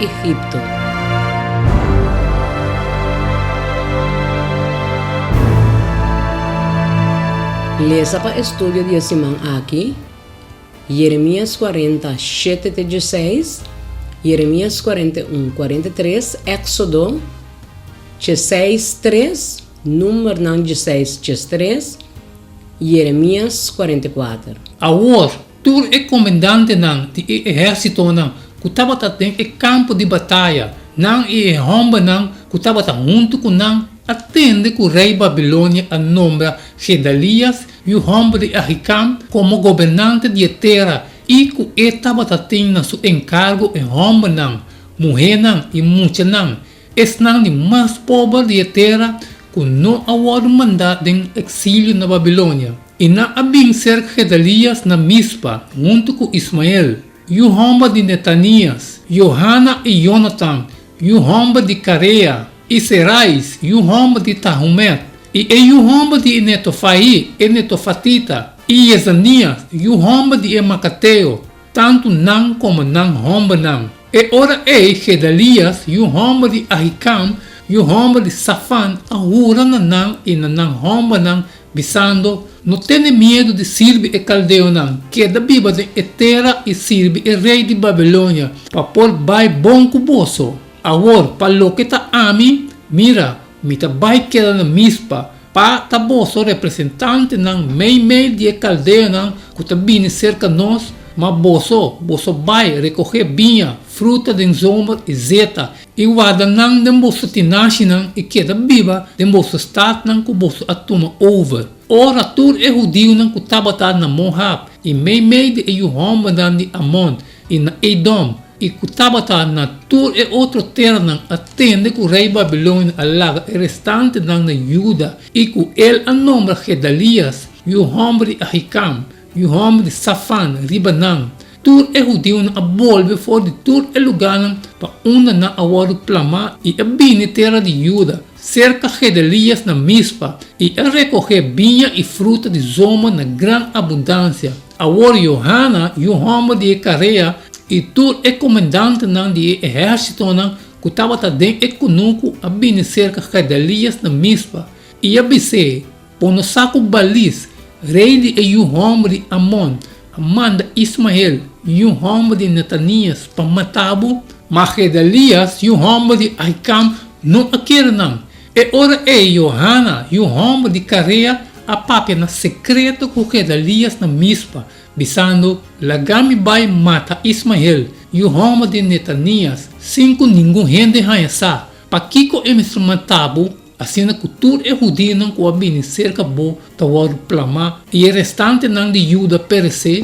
Egipto. Lesa pa estudio di e siman aki, Jeremias 40, shete te dieseis, Jeremias 41, 43, Éxodo 16, tres, Numbernan 16, 13, Jeremias 44. Awor, tur e komendantenan di e ehérsitonan ku tabata den e kampo di bataya, nan i e hòmbernan ku tabata huntu ku nan, a tende ku rei Babilonia a nombra Gedalias, yu hòmber di Ahikam, komo gobernante di e tera i ku e tabata tin na su enkargo e hòmbernan, muhénan i muchanan, Esnan di mas pober di e tera ku no a wòrdu mandá den eksilio na Babilonia. I nan a bin serka Gedalias na Mispa huntu ku Ismael, yu hòmber di Netanias, Johana i Jonatan, yu hòmber di Karea, i Serais, yu hòmber di Tahumet, i e yu hòmber di e Netofai, e netofatita, i Jezanias, yu hòmber di e makateo, tantu nan komo nan hòmbernan. E ora ei Gedalias, yu hòmber di Ahikam, yu hòmber di Safan, a hura na nan i na nan hòmbernan, bisando, No tene miedu di sirbi e kaldeonan, keda biba den e tera i sirbi e rei di Babilonia, pa por bai bon ku boso. Awor, pa loke ta ami, mira, Mi ta bai keda na Mispa, pa ta boso representantenan meimei di e kaldeonan ku ta bini serka nos, ma boso, boso bai rekohé biña, fruta den zomer i zeta, i warda nan den boso tinashinan i keda biba den boso statnan ku boso a tuma over. Ora tur e hudiunan ku tabata na Mohab i meimei di e yu hòmbernan di Amon i na Edom, i ku tabata na tur e otro teranan a tende ku rei Babilonia a laga e restantenan na Juda i ku el a nombra Gedalias, yu hòmber di Ahikam, yu hòmber di Safan, riba nan. Tur e hudiunan a bolbe for di tur e lugánan pa unda nan a wòrdu plamá i a bini tera di Juda, serka Gedalias na Mispa, i a rekohé biña i fruta di zomer na gran abundansia. Awor Johana, yu hòmber di e Karea, i tur e komendantenan di e ehérsitonan ku tabata den e kunuku a bini serka Gedalias na Mispa, i a bis'é, Bo no sa ku Balis, rei di e yu hòmber di Amon, a manda Ismael, yu hòmber di Netanias, pa mata bo? Ma Gedalias, yu hòmber di Ahikam, no a kere nan. E ora ei Johana, yu hòmber di Karea, a papia na sekreto ku Gedalias na Mispa, bisando, Laga mi bai mata Ismael, yu hòmber di Netanias, sin ku ningun hende haña sa. Pakiko e mester mata bo, asina ku tur e hudiunan ku a bini serka bo ta wòrdu plamá i e restantenan di Juda peresé?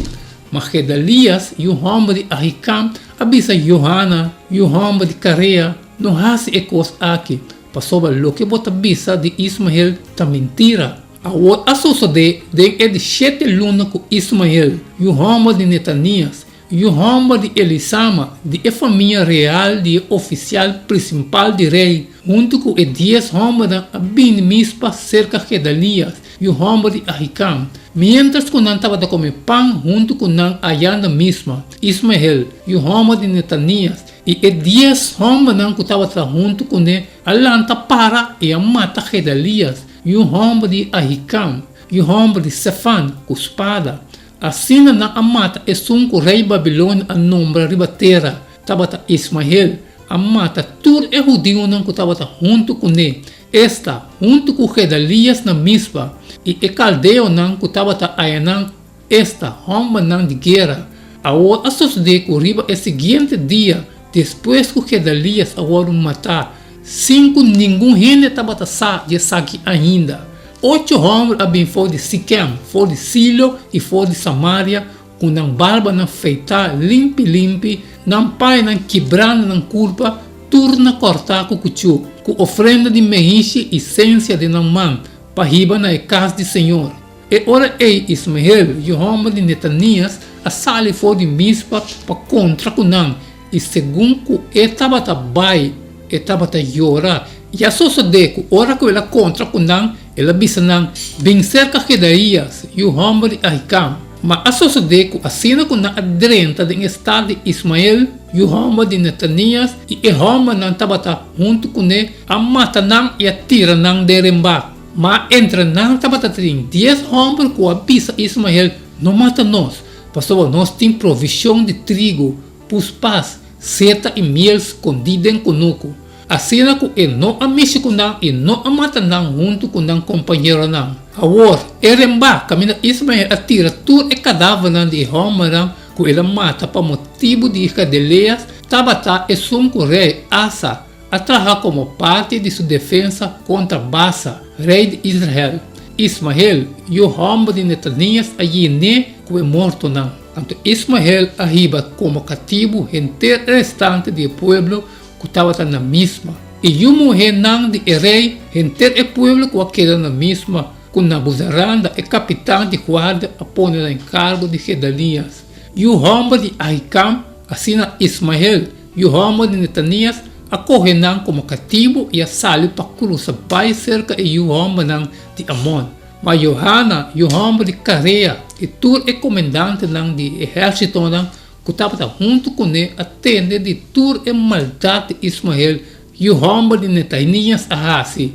Ma Gedalias, yu hòmber di Ahikam, a bisa Johana, yu hòmber di Karea, No hasi e kos aki, Pasobra loke bo ta bisa di Ismael ta mentira. Awor a sosodé den e di shete luna ku Ismael, yu hòmber di Netanias, yu hòmber di Elisama, di e famia real di e ofisial prinsipal di rei, huntu ku e dies hòmbernan a bini Mispa serka Gedalias, yu hòmber di Ahikam. Miéntras ku nan tabata kome pan huntu ku nan ayá na Mispa, Ismael, yu hòmber di Netanias, I e dies hòmbernan ku tabata huntu kuné a lanta para i a mata Gedalias, yu hòmber di Ahikam, yu hòmber di Sefan, ku spada. Asina nan a mata esun ku rei Babilonia a nombra riba tera, tabata Ismael, a mata tur e hudiunan ku tabata huntu kuné, esta, huntu ku Gedalias na Mispa, i e kaldeonan ku tabata ayanan esta, hòmbernan di guera. Awor a sosodé ku riba e siguiente dia, despues ku Gedalias a wòrdu matá, sin ku ningun hende tabata sa di esaki ainda, ocho hòmber a bin for di Sikem, for di Silo i for di Samaria, ku nan barbanan feitá limpi limpi, nan pañanan kibrá na nan kurpa, tur na kòrtá ku kuchú, ku ofrenda di meishi i sensia den nan man, pa hiba na e kas di señor. E ora ei Ismael, yu hòmber di Netanias, a sali for di Mispa pa kontra ku nan, i segun ku e tabata bai, e tabata yora. I a sosodé ku ora ku el a kontra ku nan, el a bisa nan, Bin serka Gedaías, yu hòmber di Ahikam. Ma a sosodé ku asina ku nan a drenta den e stat di Ismael. yu hòmber di Netanias, i e hòmbernan tabata huntu kuné, a mata nan i a tira nan den rembak. Ma entre nan tabata tin dies hòmber ku a bisa Ismael, No mata nos, pasobra nos tin provishon di trigu, puspas, seta i miel skondí den kunuku. Asina ku e no a mishi ku nan i no a mata nan huntu ku nan kompañeronan. Awor, e rembá kaminda Ismael a tira tur e kadavernan di e hòmbernan ku el a mata pa motibu di Gedeleas tabata esun ku rei Asa a traha komo parti di su defensa kontra Basa, rei di Israel. Ismael, yu hòmber di Netanias, a yen'é ku e mortonan. Anto Ismael a hiba komo katibu henter e restante di e pueblo ku tabata na Misma, i yu muhénan di e rei, henter e pueblo ku a keda na Misma, ku Nabuzaranda, e kapitan di guardia, a pone na enkargo di Gedalias, yu hòmber di Ahikam. Asina Ismael, yu hòmber di Netanias, a kohe nan komo katibu i a sali pa krusa bai serka e yu hòmbernan di Amon. Ma Johana, yu hòmber di Karea, i tur e komendantenan di e ehérsitonan ku tabata huntu kuné a tende di tur e maldat di Ismael, yu hòmber di Netanias, a hasi.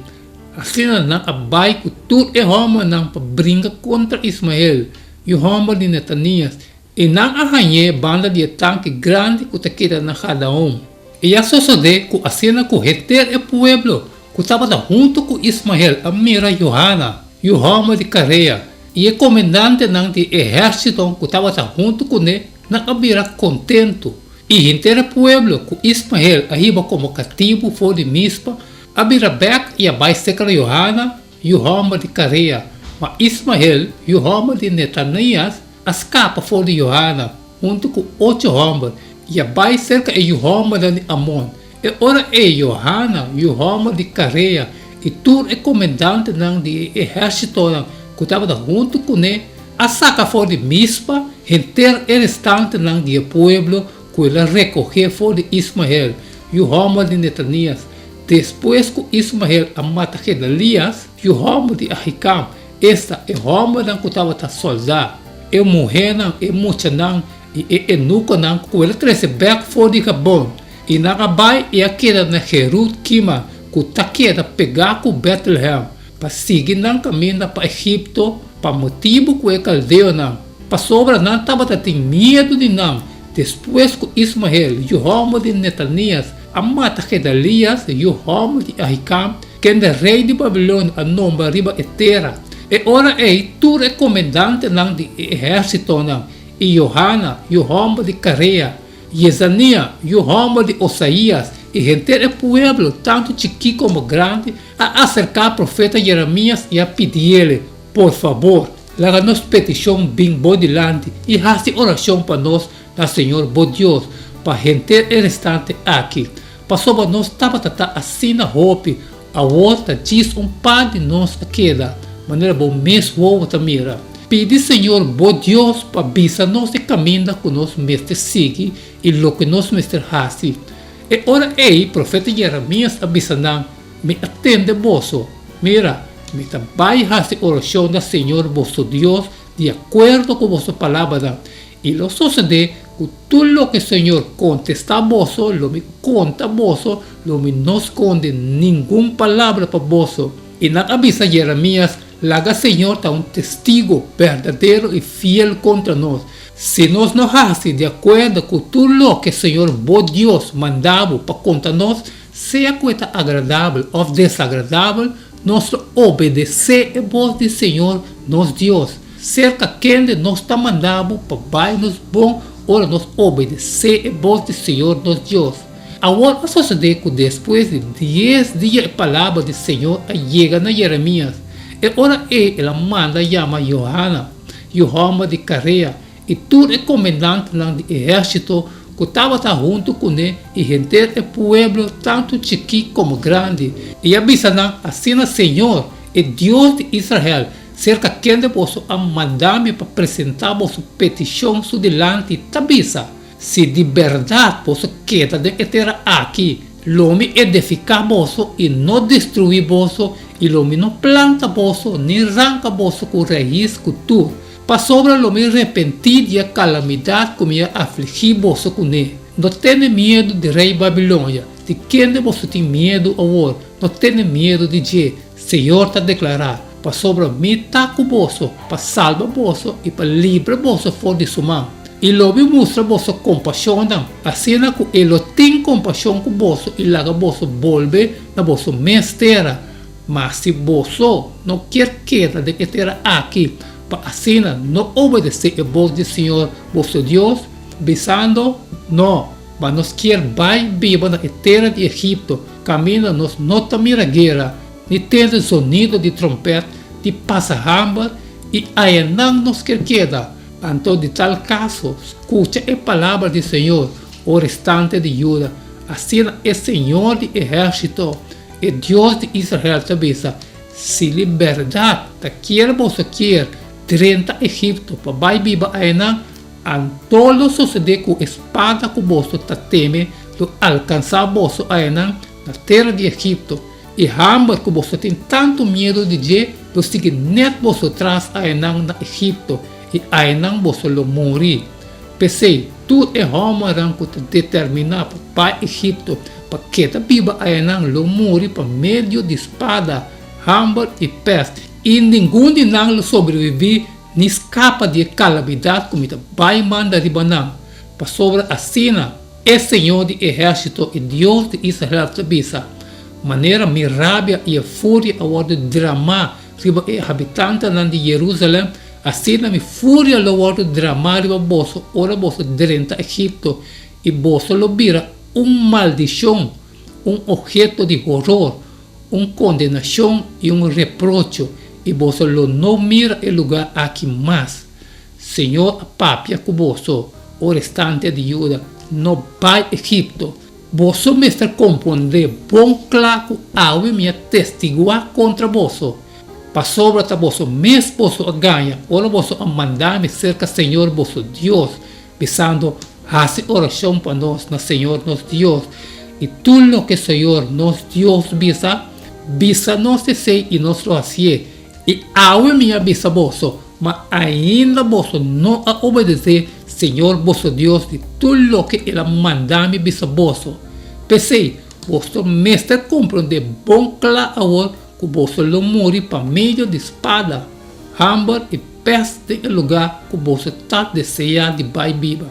Asina nan a bai ku tur e hòmbernan pa bringa kontra Ismael, yu hòmber di Netanias, i nan a hañ'é banda di e tanki grandi ku ta keda na Gadaon. I a sosodé ku asina ku henter e pueblo ku tabata huntu ku Ismael a mira Johana, yu hòmber di Karea, i e komendantenan di e ehérsito ku tabata huntu kuné, nan a bira kontentu. I henter e pueblo ku Ismael a hiba komo katibu for di Mispa a bira bèk i a bai serka Johana, yu hòmber di Karea. Ma Ismael, yu hòmber di Netanias, a skapa for di Johana huntu ku ocho hòmber i a bai serka e yu hòmbernan di Amon. E ora ei Johana, yu hòmber di Karea, i tur e komendantenan di e ehérsitonan ku tabata huntu kuné a saka for di Mispa henter e restantenan di e pueblo ku el a rekohé for di Ismael, yu hòmber di Netanias, despues ku Ismael a mata Gedalias, yu hòmber di Ahikam, esta, e hòmbernan ku tabata sòldá, e muhénan, e muchanan i e enukonan ku el a trese bèk for di Gabon, i nan a bai i a keda na Gerut Kima, ku ta keda pegá ku Bètlehèm, pa sigui nan kaminda pa Egipto pa motibu ku e kaldeonan, pasobra nan tabata tin miedu di nan, despues ku Ismael, yu hòmber di Netanias, a mata Gedalias, yu hòmber di Ahikam, kende rei di Babilonia a nombra riba e tera. E ora ei tur e komendantenan di e ehérsitonan i Johana, yu hòmber di Karea, Jezania, yu hòmber di Osaías, i henter e pueblo, tantu chikí komo grandi, a aserká profeta Jeremias i a pidiele, Por fabor, laga nos petishon bin bo dilanti i hasi orashon pa nos na señor bo Dios pa henter e restante aki, pasobra nos tabata ta asina hopi, awor ta djis un par di nos a keda, manera bo mes wowo ta mira. Pidi señor bo Dios pa bisa nos e kaminda ku nos mester sigui i loke nos mester hasi. E ora ei profeta Jeremias a bisa nan, Mi a tende boso. Mira, mi ta bai hasi orashon na señor boso Dios di akuerdo ku boso palabranan, i lo sosodé ku tur loke señor kontestá boso lo mi konta boso, lo mi no skonde ningun palabra pa boso. I nan a bisa Jeremias, Laga señor ta un testigu berdadero i fiel kontra nos, si nos no hasi di akuerdo ku tur loke señor bo Dios manda bo pa konta nos, Sea ku e ta agradabel òf desagradabel, nos lo obedesé e bos di Señor nos Dios, serka kende nos ta manda bo pa bai nos bon ora nos obedesé e bos di Señor nos Dios. Awor a sosodé ku despues di dies dia e palabra di Señor a yega na Jeremias. E ora ei el a manda yama Johana, yu hòmber di Karea, I tur e komendantenan di ehérsito ku tabata huntu kuné i henter e pueblo, tantu chikí komo grandi, i a bisa nan, Asina señor, e Dios di Israel, serka kende boso a manda mi pa presentá boso petishon su dilanti, ta bisa, Si di bèrdat boso keda den e tera aki, lo mi edifiká boso i no destruí boso, i lo mi no planta boso ni ranka boso ku rais ku tur. Pasobra lo mi repentí di e kalamidat ku mi a afligí boso kuné. No tene miedu di rei Babilonia, di kende boso tin miedu awor, no tene miedu di dje, Señor ta deklará, pasobra mi ta ku boso pa salba boso i pa libra boso for di su man. I lo mi mustra boso kompashonnan, asina ku e lo tin kompashon ku boso i laga boso bolbe na boso mes tera. Ma si boso no kier keda den e tera aki, pa asina no obedesé e bos di Señor boso Dios, bisando, No, ma nos kier bai biba na e tera di Egipto, kaminda nos no ta mira guera, ni tende zonido di trompèt, ni pasa hamber, i ayanan nos kier keda. Anto di tal kaso, skucha e palabra di Señor, o restante di Juda, asina e Señor di ehérsito, e Dios di Israel, ta bisa, Si di bèrdat ta kier boso kier drenta Egipto pa bai biba ayanan, Anto lo sosodé ku e spada ku boso ta teme lo alkansá boso ayanan na tera di Egipto, i hamber ku boso tin tantu miedu di dje lo sigui nèt boso tras ayanan na Egipto, i ayanan boso lo muri. P'esei, tur e hòmbernan ku ta determiná pa bai Egipto pa keda biba ayanan lo muri pa medio di spada, hamber i pèst, i ningun di nan lo sobrebibí Ni skapa di e kalamidat ku mi ta bai manda riba nan, pasobra asina e Señor di ehérsito, e Dios di Israel, ta bisa, Manera mi rabia i e furia a wòrdu dramá riba e habitantenan di Jerusalèm, asina mi furia lo wòrdu dramá riba boso ora boso drenta Egipto, i boso lo bira un maldishon, un opheto di horor, un kondenashon i un reprocho, i boso lo no mira e lugá aki mas. Señor a papia ku boso, o restante di Juda, no bai Egipto. Boso mester komprondé bon kla ku awe mi a testiguá kontra boso, pasobra ta boso mes boso a gaña ora boso a manda mi serka Señor boso Dios, bisando, Hasi orashon pa nos na Señor nos Dios, i tur loke Señor nos Dios bisa, bisa nos esei i nos lo hasié. I awe mi a bisa boso, ma ainda boso no a obedesé Señor boso Dios di tur loke El a manda mi bisa boso. P'esei, boso mester komprondé bon kla awor ku boso lo muri pa medio di spada, hamber i pèst den e lugá ku boso ta deseá di bai biba.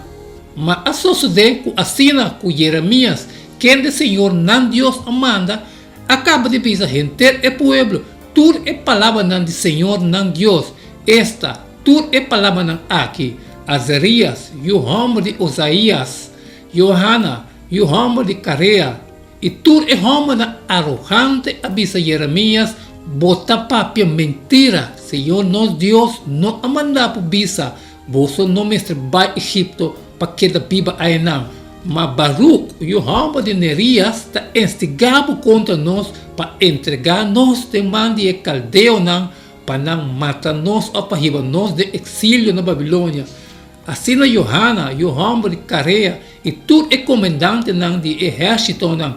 Ma a sosodé ku asina ku Jeremias, kende señor nan Dios a manda, a kaba di bisa henter e pueblo tur e palabranan di señor nan Dios, esta, tur e palabranan aki, Azarias, yu hòmber di Ozaías, Johana, yu hòmber di Karea, I tur e hòmbernan arogante a bisa Jeremias, Bo ta papia mentira! Señor nos Dios no a manda bo bisa, Boso no mester bai Egipto pa keda biba ayanan. Ma Baruk, yu hòmber di Nerias, ta instigá bo kontra nos pa entregá nos den man di e kaldeonan pa nan mata nos òf pa hiba nos den eksilio na Babilonia. Asina Johana, yu hòmber di Karea, i tur e komendantenan di e ehérsitonan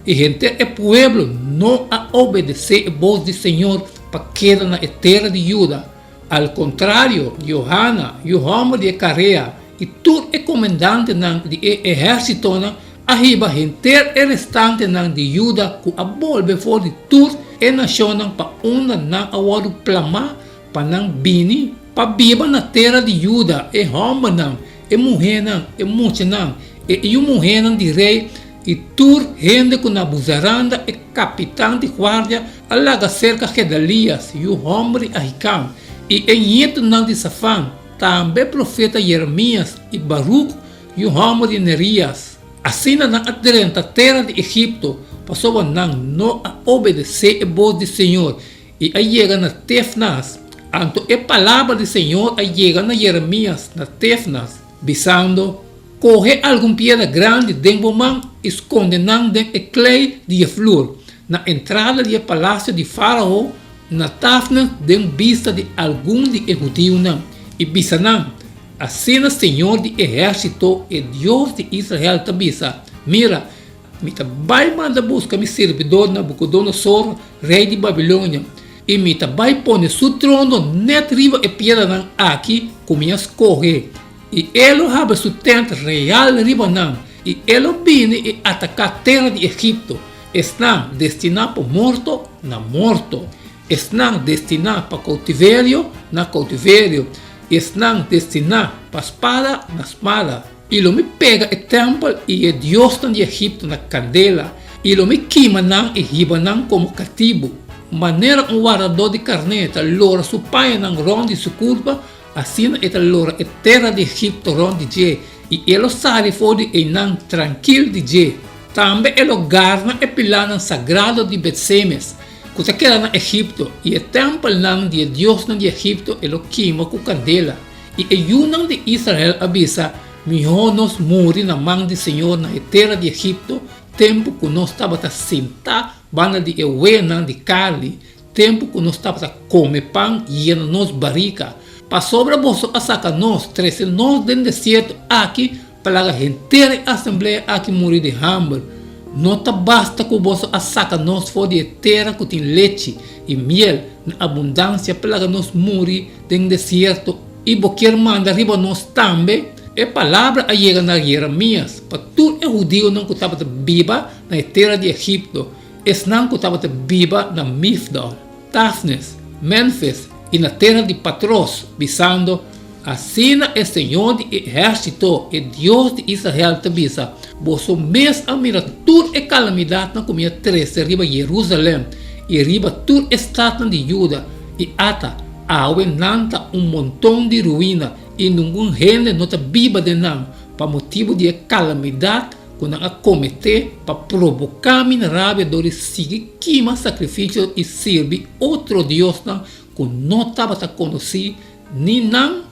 i henter e pueblo no a obedesé e bos di señor pa keda na e tera di Juda. Al kontrario, Johana, yu hòmber di e Karea, i tur e komendantenan di e ehérsitonan a hiba henter e restantenan di Juda ku a bolbe for di tur e nashonnan pa unda nan a wòrdu plamá Pa nan bini pa biba na tera di Juda, e hòmbernan, e muhénan, e muchanan, e yu muhénan di rei i tur hende ku Nabuzaranda, e kapitan di guardia, a laga serka Gedalias, yu hòmber di Ahikam, i e ñetunan di Safan, tambe profeta Jeremias i Baruk, yu hòmber di Nerias. Asina nan a drenta tera di Egipto, pasobra nan no a obedesé e bos di señor, I a yega na Tefnas. Anto e palabra di señor a yega na Jeremias na Tefnas, bisando, Kohe algun piedra grandi den bo man i skonde nan den e klei di e flur, na entrada di e palasio di Fárao na Tafnes den bista di algun di e hudiunan, i bisa nan, Asina señor di ehérsito, e Dios di Israel, ta bisa, Mira, Mi ta bai manda buska mi sirbidor Nabukodonosor, rei di Babilonia, i mi ta bai pone su trono nèt riba e piedranan aki ku mi a skohe, i e lo habri su tènt real riba nan. I e lo bini i ataká tera di Egipto, esnan destiná pa morto, na morto, esnan destiná pa koutiverio, na koutiverio, i esnan destiná pa spada, na spada. I lo mi pega e tèmpel i e diosnan di Egipto na kandela, i lo mi kima nan i hiba nan komo katibu. Manera un wardadó di karné ta lora su pañanan rònt di su kurpa, asina e ta lora e tera di Egipto rònt di dje, i e lo sali for di einan trankil di dje. Tambe e lo garna e pilánan sagrado di Bet-Semes, ku ta keda na Egipto, i e tèmpelnan di e diosnan di Egipto e lo kima ku kandela. I e yunan di Israel a bisa, Mihó nos muri na man di señor na e tera di Egipto, tempu ku nos tabata sintá banda di e weanan di karni, tempu ku nos tabata kome pan yena nos barika. Pasobra boso a saka nos, trese nos den desierto aki pa laga henter e asamblea aki muri di hamber. No ta basta ku boso a saka nos for di e tera ku tin lechi i miel na abundansia pa laga nos muri den desierto i bo kier manda riba nos tambe? E palabra a yega na Jeremias pa tur e hudionan ku tabata biba na e tera di Egipto, esnan ku tabata biba na Migdol, Tafnes, Memfis i na tera di Patros, bisando, Asina e señor di e ehérsito, e Dios di Israel, ta bisa, Boso mes a mira tur e kalamidatnan ku mi a trese riba Jerusalèm i riba tur e statnan di Juda, i ata, awe nan ta un monton di ruina i ningun hende no ta biba den nan, pa motibu di e kalamidat ku nan a kometé pa proboká mi rabia dor di sigui kima sakrifisio i sirbi otro diosnan ku no tabata konosí ni nan,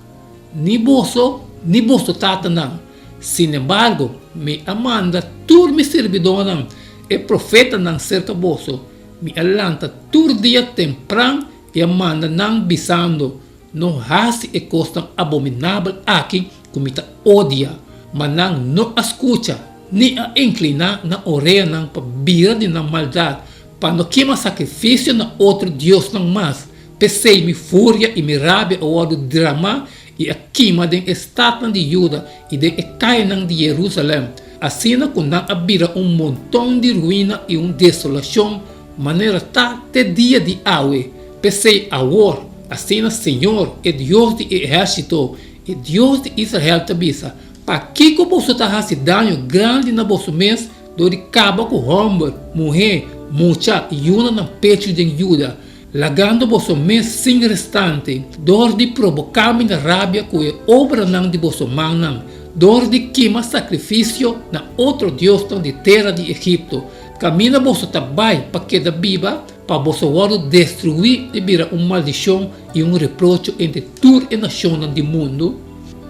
ni boso, ni boso tatanan. Sinembargo, mi a manda tur mi sirbidónan, e profetanan, serka boso. Mi a lanta tur dia tempran i a manda nan bisando, No hasi e kosnan abominabel aki ku mi ta odia. Ma nan no a skucha, ni a inkliná nan oreanan pa bira di nan maldat, pa no kima sakrifisio na otro diosnan mas. P'esei mi furia i mi rabia a wòrdu dramá i a kima den e statnan di Juda i den e kayanan di Jerusalèm, asina ku nan a bira un monton di ruina i un desolashon, manera ta te dia di awe. P'esei awor, asina señor, e Dios di e ehérsito, e Dios di Israel ta bisa, Pakiko boso ta hasi daño grandi na boso mes dor di kaba ku hòmber, muhé, mucha i yunan na pechu den Juda, Lagando boso mes sin restante, dor di proboká mi na rabia ku e obranan di boso mannan, dor di kima sakrifisio na otro diosnan di tera di Egipto, kaminda boso ta bai pa keda biba, pa boso wòrdu destruí i bira un maldishon i un reprocho entre tur e nashonnan di mundu?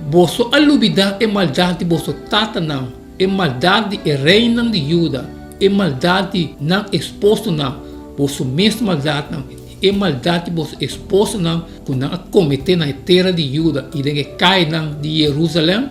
Boso a lubidá e maldat di boso tatanan, e maldat di e reinan di Juda, e maldat di nan esposonan, boso mes maldatnan, i e maldat di boso esposonan ku nan a kometé na e tera di Juda i den e kayanan di Jerusalèm?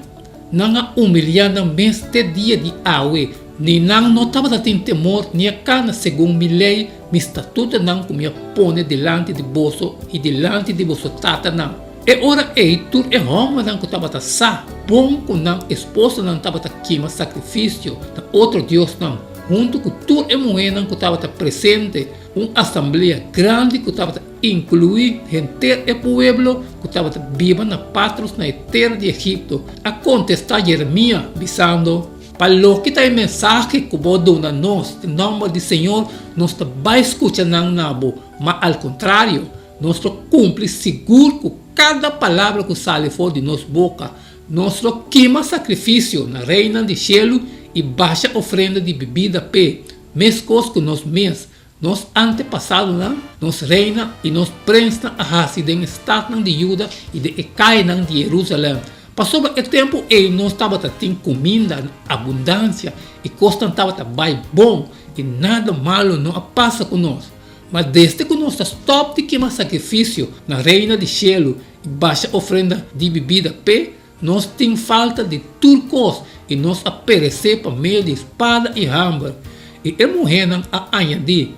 Nan a umiliá nan mes te dia di awe, ni nan no tabata tin temor ni a kana segun mi lei, mi statutonan ku mi a pone dilanti di boso i dilanti di boso tatanan. E ora ei tur e hòmbernan ku tabata sa bon ku nan esposanan tabata kima sakrifisio na otro diosnan, huntu ku tur e muhénan ku tabata presente, un asamblea grandi ku tabata inkluí henter e pueblo ku tabata biba na Patros na e tera di Egipto, a kontestá Jeremia, bisando, Pa loke ta e mensahe ku bo duna nos den nòmber di señor, nos ta bai skucha nan na bo, ma al kontrario, Nos lo kumpli sigur ku kada palabra ku sali for di nos boka. Nos lo kima sakrifisio na Reinan di shelu i basha ofrenda di bibida p'e, meskos ku nos mes, nos antepasadonan, nos reinan i nos prensnan a hasi den e statnan di Juda i den e kayanan di Jerusalèm. Pasobra e tempu ei nos tabata tin kuminda na abundansia i kosnan tabata bai bon i nada malu no a pasa ku nos. Ma desde ku nos ta stòp di kima sakrifisio na Reina di Shelu i basha ofrenda di bibida p'e, nos tin falta di tur kos i nos a peresé pa medio di spada i hamber. I e muhénan a añadí,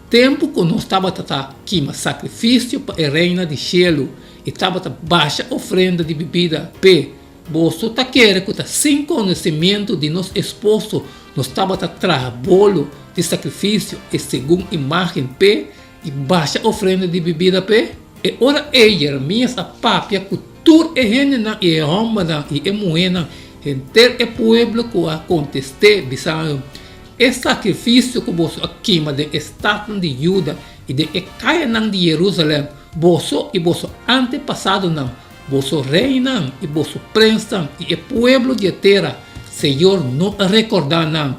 Tempu ku nos tabata ta kima sakrifisio pa e Reina di Shelu i tabata basha ofrenda di bibida p'e. Boso ta kere ku ta sin konosementu di nos esposo nos tabata traha bolo di sakrifisio e segun imágen p'e i basha ofrenda di bibida p'e? E ora ei Jeremias a papia ku tur e hendenan i e hòmbernan i e muhénan, henter e pueblo ku a kontest'é, bisando, E sakrifisio ku boso a kima den e statnan di Juda i den e kayanan di Jerusalèm, boso i boso antepasadonan, boso reinan i boso prensnan i e pueblo di e tera, Señor no a rekordá nan,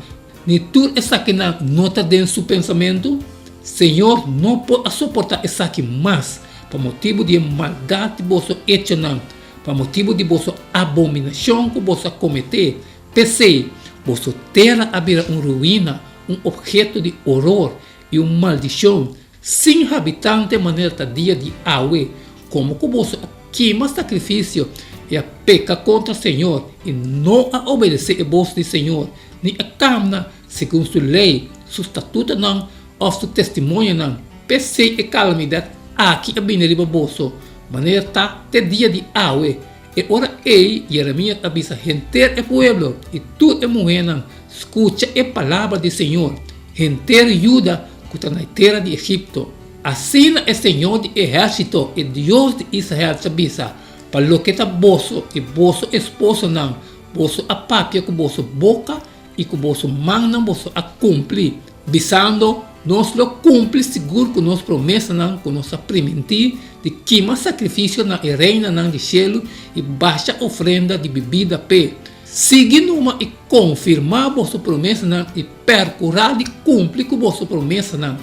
ni tur esakinan no ta den su pensamentu. Señor no por a soportá esaki mas pa motibu di e maldat di boso echonan, pa motibu di boso abominashon ku boso a kometé. P'esei, boso tera a bira un ruina, un obheto di oror i un maldishon, sin habitante manera ta dia di awe, komo ku boso a kima sakrifisio i a peka kontra señor i no a obedesé e bos di señor, ni a kamna segun su lei, su statutonan òf su testimonionan. P'esei e kalamidat aki a bini riba boso, manera ta te dia di awe. E ora ei Jeremias a bisa henter e pueblo i tur e muhénan, Skucha e palabra di señor, henter Juda ku ta na e tera di Egipto. Asina e señor di ehérsito, e Dios di Israel, ta bisa, Pa loke ta boso i boso esposonan, boso a papia ku boso boka i ku boso mannan boso a kumpli, bisando, Nos lo kumpli sigur ku nos promesanan ku nos a primintí di kima sakrifisio na e reinanan di shelu i basha ofrenda di bibida p'e. Sigui numa i konfirmá boso promesanan i pèrkurá di kumpli ku boso promesanan.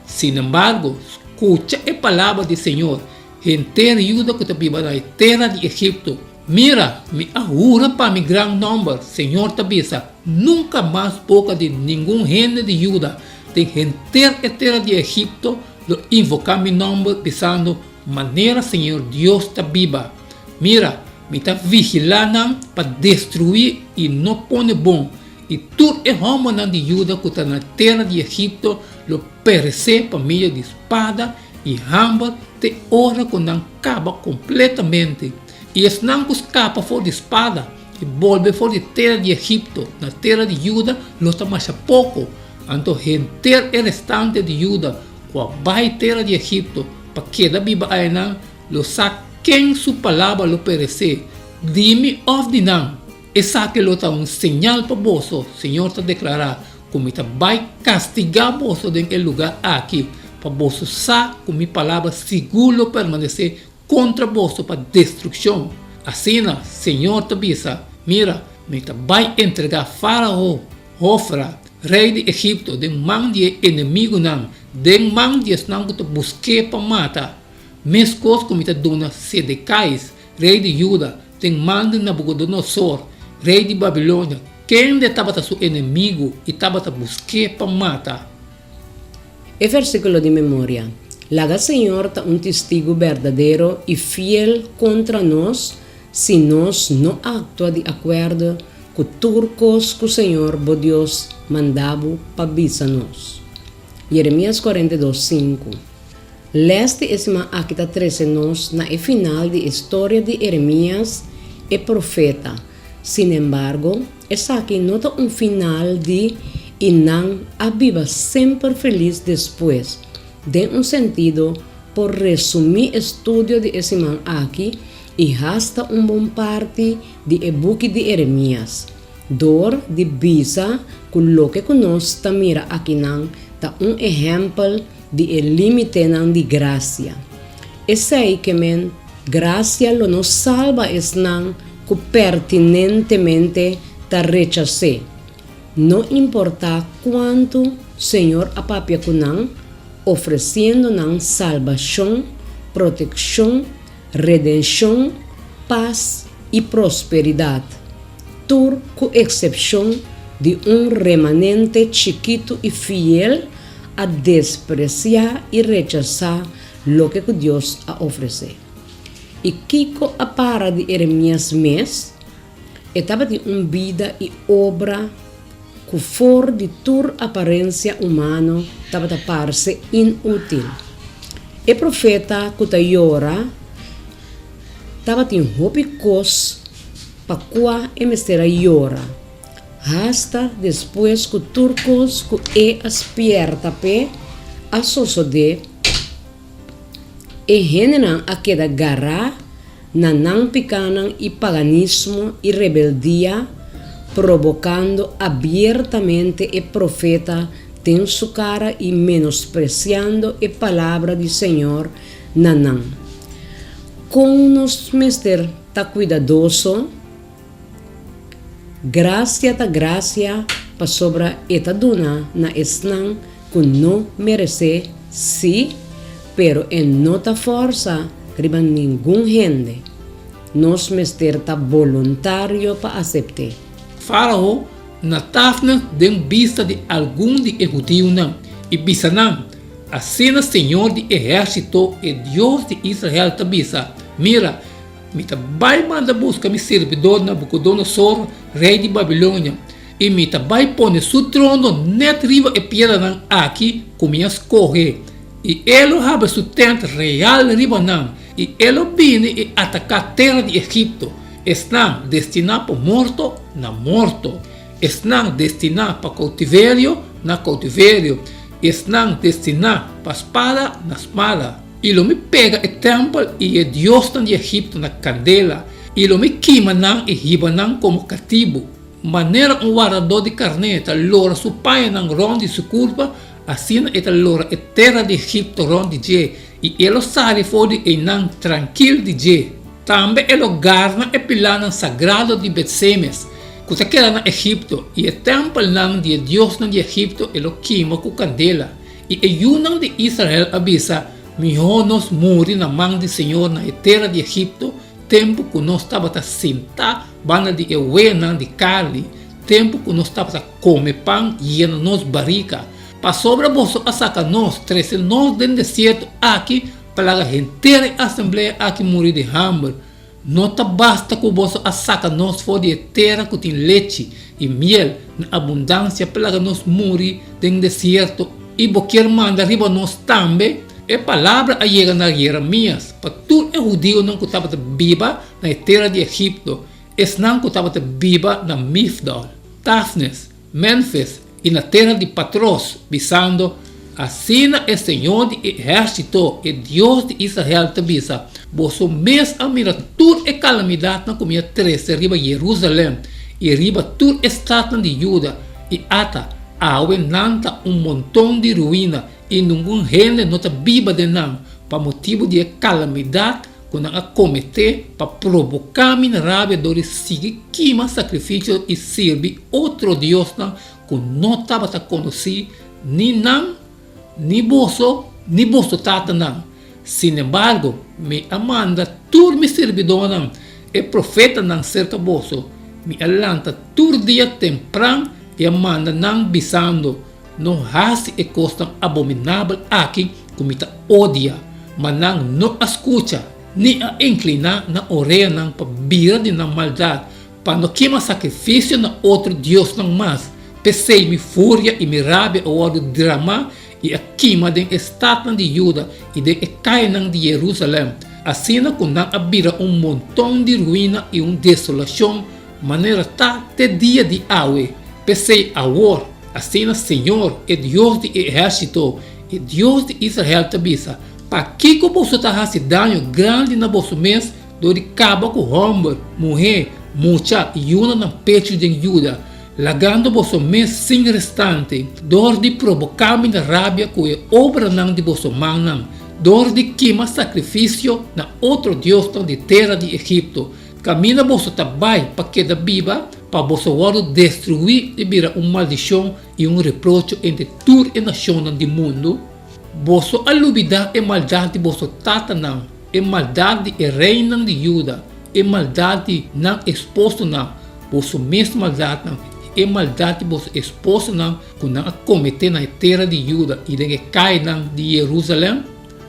Sinembargo, skucha e palabra di señor, henter Juda ku ta biba na e tera di Egipto, Mira, mi a hura pa mi gran nòmber, señor ta bisa, nunka mas boka di ningun hende di Juda den henter e tera di Egipto lo invoká mi nòmber, bisando, Manera señor Dios ta biba. Mira, mi ta vigilá nan pa destruí i no pone bon, i tur e hòmbernan di Juda ku ta na tera di Egipto lo peresé pa medio di spada i hamber te ora ku nan kaba kompletamente. I esnan ku skapa for di spada i bolbe for di tera di Egipto na tera di Juda lo ta masha poko. Anto henter e restante di Juda ku a bai tera di Egipto pa keda biba ayanan lo sa ken su palabra lo peresé, di mi òf di nan. Esaki lo ta un señal pa boso, Señor ta deklará, ku mi ta bai kastigá boso den e lugá aki, pa boso sa ku mi palabra sigur lo permanesé kontra boso pa destrukshon. Asina, Señor ta bisa, Mira, mi ta bai entregá Fárao, Hofra, rei di Egipto, den man di e enemigunan, den man di esnan ku ta busk'é pa mata, meskos ku mi ta duna Sedekais, rei di Juda, den man di Nabukodonosor, rei di Babilonia, kende tabata su enemigu i tabata busk'é pa mata. E versíkulo di memoria, Laga Señor ta un testigu berdadero i fiel kontra nos si nos no aktua di akuerdo ku tur kos ku Señor bo Dios manda bo pa bisa nos. Jeremias 42, 5. Lès di e siman aki ta trese nos na e final di e storia di Eremias e profeta. Sinembargo, esaki no ta un final di i nan a biba semper felis despues. Den un sentido, por resumí e studio di e siman aki i hasta un bon parti di e buki di Eremias, dor di bisa ku loke ku nos ta mira akinan ta un ehèmpel di e límitenan di grasia. Esei ke men grasia lo no salba esnan ku pertinentemente ta rechas'é. No importá kuantu Señor a papia ku nan, ofresiendo nan salbashon, protekshon, redenshon, pas i prosperidat, tur ku eksepshon di un remanente chikitu i fiel a despresiá i rechasá loke ku Dios a ofresé. I kiko a para di Eremias mes? E tabatin un bida i obra ku for di tur aparensia humano tabata parse inútil. E profeta ku ta yora tabatin hopi kos. pa kua e mester a yora, hasta despues ku tur kos ku e a spierta p'e a sosodé. E hendenan a keda gará na nan pikánan i paganismo i rebeldia, probokando abiertamente e profeta den su kara i menospresiando e palabra di Señor na nan. Kon nos mester ta kuidadoso? Grasia ta grasia pasobra e ta duna na esnan ku no meresé, sí, pero e no ta fòrsa riba ningun hende. Nos mester ta boluntario pa asept'é. Fárao na Tafnes den bista di algun di e hudiunan i bisa nan, Asina señor di ehérsito, e Dios di Israel, ta bisa, Mira, Mi ta bai manda buska mi sirbidor Nabukodonosor, rei di Babilonia, i mi ta bai pone su trono nèt riba e piedranan aki ku mi a skohe, i e lo habri su tènt real riba nan, i e lo bini i ataká tera di Egipto, esnan destiná pa morto, na morto, esnan destiná pa koutiverio, na koutiverio, esnan destiná pa spada, na spada. I lo mi pega e tèmpel i e diosnan di Egipto na kandela, i lo mi kima nan i hiba nan komo katibu. Manera un wardadó di karné ta lora su pañanan rònt di su kurpa, asina e ta lora e tera di Egipto rònt di dje, i e lo sali for di einan trankil di dje. Tambe e lo garna e pilánan sagrado di Bet-Semes, ku ta keda na Egipto, i e tèmpelnan di e diosnan di Egipto e lo kima ku kandela. I e yunan di Israel a bisa, Mihó nos muri na man di señor na e tera di Egipto, tempu ku nos tabata sintá banda di e weanan di karni, tempu ku nos tabata kome pan yena nos barika. Pasobra boso a saka nos, trese nos den desierto aki pa laga henter e asamblea aki muri di hamber. No ta basta ku boso a saka nos for di e tera ku tin lechi i miel na abundansia pa laga nos muri den desierto i bo kier manda riba nos tambe? E palabra a yega na Jeremias pa tur e hudionan ku tabata biba na e tera di Egipto, esnan ku tabata biba na Migdol, Tafnes, Memfis i na tera di Patros, bisando, Asina e señor di e ehérsito, e Dios di Israel, ta bisa, Boso mes a mira tur e kalamidatnan ku mi a trese riba Jerusalèm i riba tur e statnan di Juda, i ata, awe nan ta un monton di ruina i ningun hende no ta biba den nan, pa motibu di e kalamidat ku nan a kometé pa proboká mi na rabia dor di sigui kima sakrifisio i sirbi otro diosnan ku no tabata konosí ni nan, ni boso, ni boso tatanan. Sinembargo, mi a manda tur mi sirbidónan, e profetanan, serka boso. Mi a lanta tur dia tempran i a manda nan, bisando, No hasi e kosnan abominabel aki ku mi ta odia. Ma nan no a skucha, ni a inkliná nan oreanan pa bira di nan maldat, pa no kima sakrifisio na otro diosnan mas. P'esei mi furia i mi rabia a wòrdu dramá i a kima den e statnan di Juda i den e kayanan di Jerusalèm, asina ku nan a bira un monton di ruina i un desolashon, manera ta te dia di awe. P'esei awor, asina señor, e Dios di e ehérsito, e Dios di Israel ta bisa, Pakiko boso ta hasi daño grandi na boso mes dor di kaba ku hòmber, muhé, mucha i yunan nan pechu den Juda, lagando boso mes sin restante, dor di proboká mi na rabia ku e obranan di boso mannan, dor di kima sakrifisio na otro diosnan di tera di Egipto, kaminda boso ta bai pa keda biba, pa boso wòrdu destruí i bira un maldishon i un reprocho entre tur e nashonnan di mundu? Boso a lubidá e maldat di boso tatanan, e maldat di e reinan di Juda, e maldat di nan esposonan, boso mes maldatnan, i e maldat di boso esposonan ku nan a kometé na e tera di Juda i den e kayanan di Jerusalèm?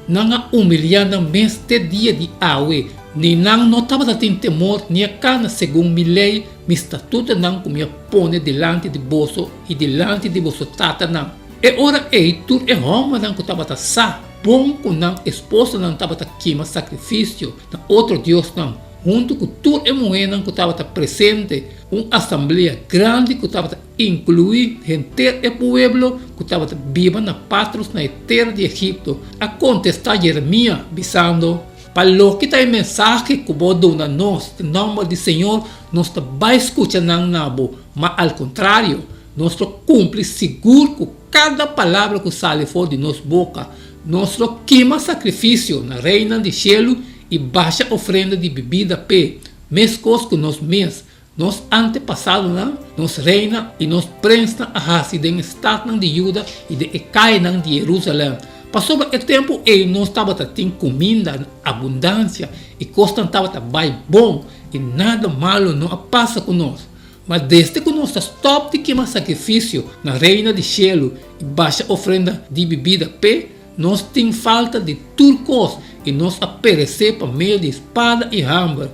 Nan a humiliá nan mes te dia di awe, ni nan no tabata tin temor ni a kana segun mi lei, mi statutonan ku mi a pone dilanti di boso i dilanti di boso tatanan. E ora ei tur e hòmbernan ku tabata sa bon ku nan esposanan tabata kima sakrifisio na otro diosnan. huntu ku tur e muhénan ku tabata presente, un asamblea grandi ku tabata inkluí henter e pueblo ku tabata biba na Patros na e tera di Egipto, a kontestá Jeremia, bisando, Pa loke ta e mensahe ku bo duna nos den nòmber di señor, nos ta bai skucha nan na bo, ma al kontrario, nos lo kumpli sigur ku kada palabra ku sali for di nos boka. Nos lo kima sakrifisio na reinan di shelu i basha ofrenda di bibida p'e, meskos ku nos mes, nos antepasadonan, nos reinan i nos prensnan a hasi den e statnan di Juda i den e kayanan di Jerusalèm. Pasobra e tempu ei nos tabata tin kuminda na abundansia i kosnan tabata bai bon i nada malu no a pasa ku nos. Ma desde ku nos ta stòp di kima sakrifisio na Reina di shelu i basha ofrenda di bibida p'e, nos tin falta di tur kos i nos a peresé pa medio di spada i hamber.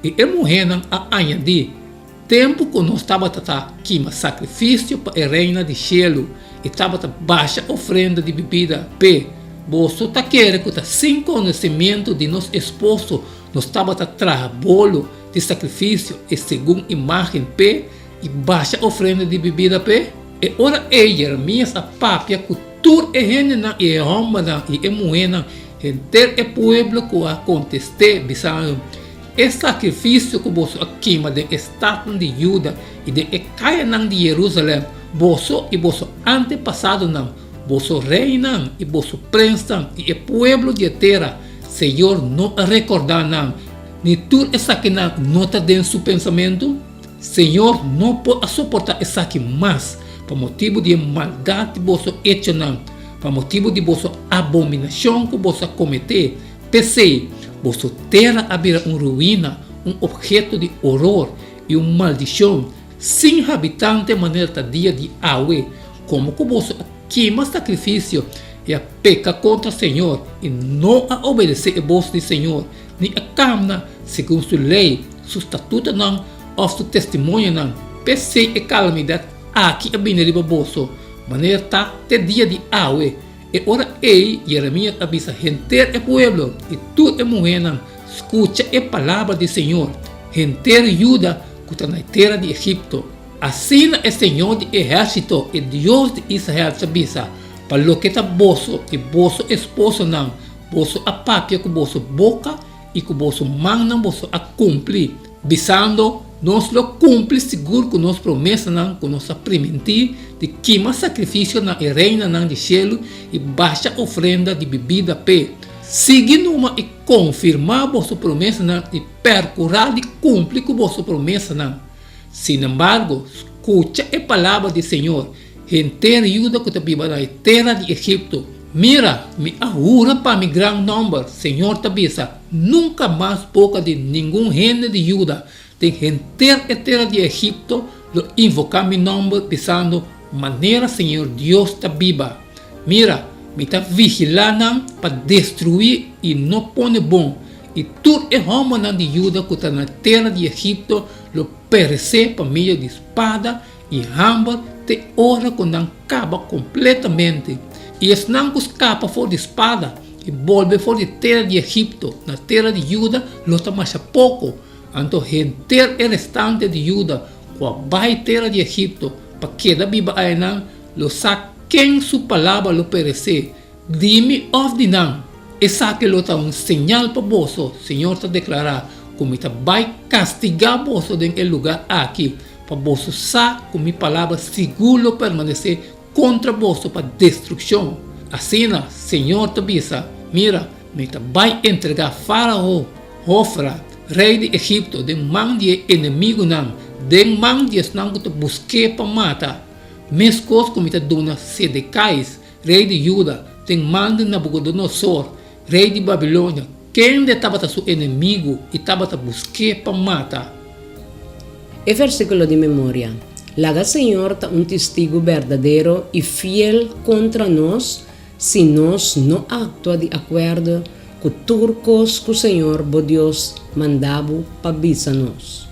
I e muhénan a añadí, Tempu ku nos tabata ta kima sakrifisio pa e Reina di shelu i tabata basha ofrenda di bibida p'e, boso ta kere ku ta sin konosimientu di nos esposo nos tabata traha bolo di sakrifisio e segun imágen p'e i basha ofrenda di bibida p'e? E ora ei Jeremias a papia ku tur e hendenan i e hòmbernan i e muhénan, henter e pueblo ku a kontest'é, bisando, E sakrifisio ku boso a kima den e statnan di Juda i den e kayanan di Jerusalèm, boso i boso antepasadonan, boso reinan i boso prensnan i e pueblo di e tera, Señor no a rekordá nan, ni tur esakinan no ta den su pensamentu? Señor no por a soportá esaki mas pa motibu di e maldat di boso echonan, pa motibu di boso abominashon ku boso a kometé. P'esei, boso tera a bira un ruina, un opheto di oror i un maldishon, sin habitante manera ta dia di awe. Komo ku boso a kima sakrifisio i a peka kontra Señor i no a obedesé e bos di Señor, ni a kamna segun su lei, su statutonan òf su testimonionan, p'esei e kalamidat aki a bini riba boso, manera ta te dia di awe. E ora ei Jeremias a bisa henter e pueblo i tur e muhénan, Skucha e palabra di señor, henter Juda ku ta na e tera di Egipto. Asina e señor di ehérsito, e Dios di Israel, ta bisa, Pa loke ta boso i boso esposonan, boso a papia ku boso boka i ku boso mannan boso a kumpli, bisando, Nos lo kumpli sigur ku nos promesanan ku nos a primintí di kima sakrifisio na e reinanan di shelu i basha ofrenda di bibida p'e. Sigui numa i konfirmá boso promesanan i pèrkurá di kumpli ku boso promesanan. Sinembargo, skucha e palabra di señor, Henter Juda ku ta biba na e tera di Egipto, Mira, mi a hura pa mi gran nòmber, señor ta bisa, nunka mas boka di ningun hende di Juda den henter e tera di Egipto lo invoká mi nòmber, bisando, Manera señor Dios ta biba! Mira, mi ta vigilá nan pa destruí i no pone bon, i tur e hòmbernan di Juda ku ta na tera di Egipto lo peresé pa medio di spada i hamber te ora ku nan kaba kompletamente, i esnan ku skapa for di spada i bolbe for di tera di Egipto na tera di Juda lo ta masha poko. Anto henter e restante di Juda ku a bai tera di Egipto pa keda biba ayanan lo sa ken su palabra lo peresé, Di mi òf di nan. Esaki lo ta un señal pa boso, Señor ta deklará, ku mi ta bai kastigá boso den e lugá aki, pa boso sa ku mi palabra sigur lo permanesé kontra boso pa destrukshon. Asina, Señor ta bisa, Mira, mi ta bai entregá Fárao, Hofra, rei di Egipto, den man di e enemigunan, den man di esnan ku ta busk'é pa mata, meskos ku mi ta duna Sedekais, rei di Juda, den man di Nabukodonosor, rei di Babilonia, kende tabata su enemigu i tabata busk'é pa mata. E versíkulo di memoria, Laga Señor ta un testigu berdadero i fiel kontra nos si nos no aktua di akuerdo ku tur kos ku Señor bo Dios manda bo pa bisa nos.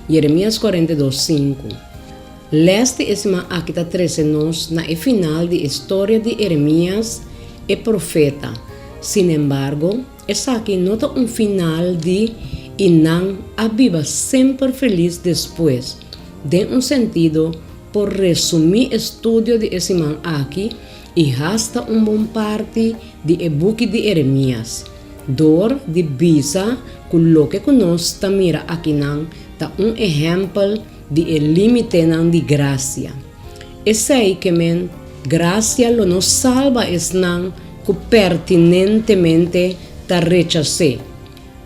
Jeremias 42, 5. Lès di e siman aki ta trese nos na e final di e storia di Eremias e profeta. Sinembargo, esaki no ta un final di I nan a biba semper felis despues. Den un sentido, por resumí e studio di e siman aki i hasta un bon parti di e buki di Eremias, dor di bisa ku loke ku nos ta mira akinan ta un ehèmpel di e límitenan di grasia. Esei ke men grasia lo no salba esnan ku pertinentemente ta rechas'é.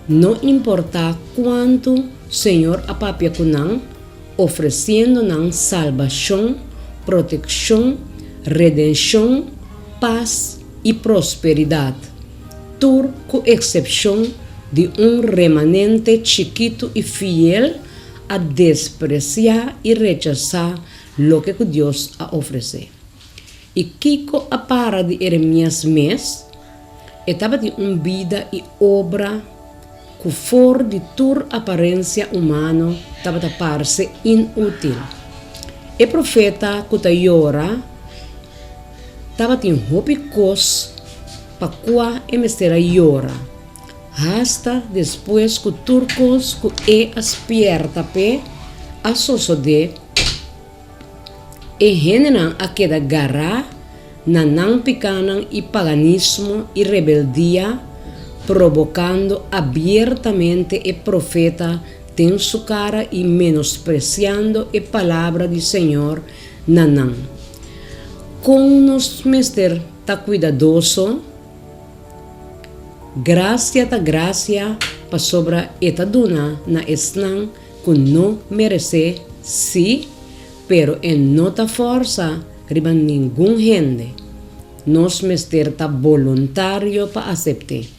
No importá kuantu Señor a papia ku nan, ofresiendo nan salbashon, protekshon, redenshon, pas i prosperidat, tur ku eksepshon di un remanente chikitu i fiel a despresiá i rechasá loke ku Dios a ofresé. I kiko a para di Eremias mes? E tabatin un bida i obra ku for di tur aparensia humano tabata parse inútil. E profeta ku ta yora tabatin hopi kos pa kua e mester a yora, hasta despues ku tur kos ku e a spierta p'e a sosodé. E hendenan a keda gará na nan pikánan i paganismo i rebeldia, probokando abiertamente e profeta den su kara i menospresiando e palabra di Señor na nan. Kon nos mester ta kuidadoso? Grasia ta grasia pasobra e ta duna na esnan ku no meresé, sí, pero e no ta fòrsa riba ningun hende. Nos mester ta boluntario pa asept'é.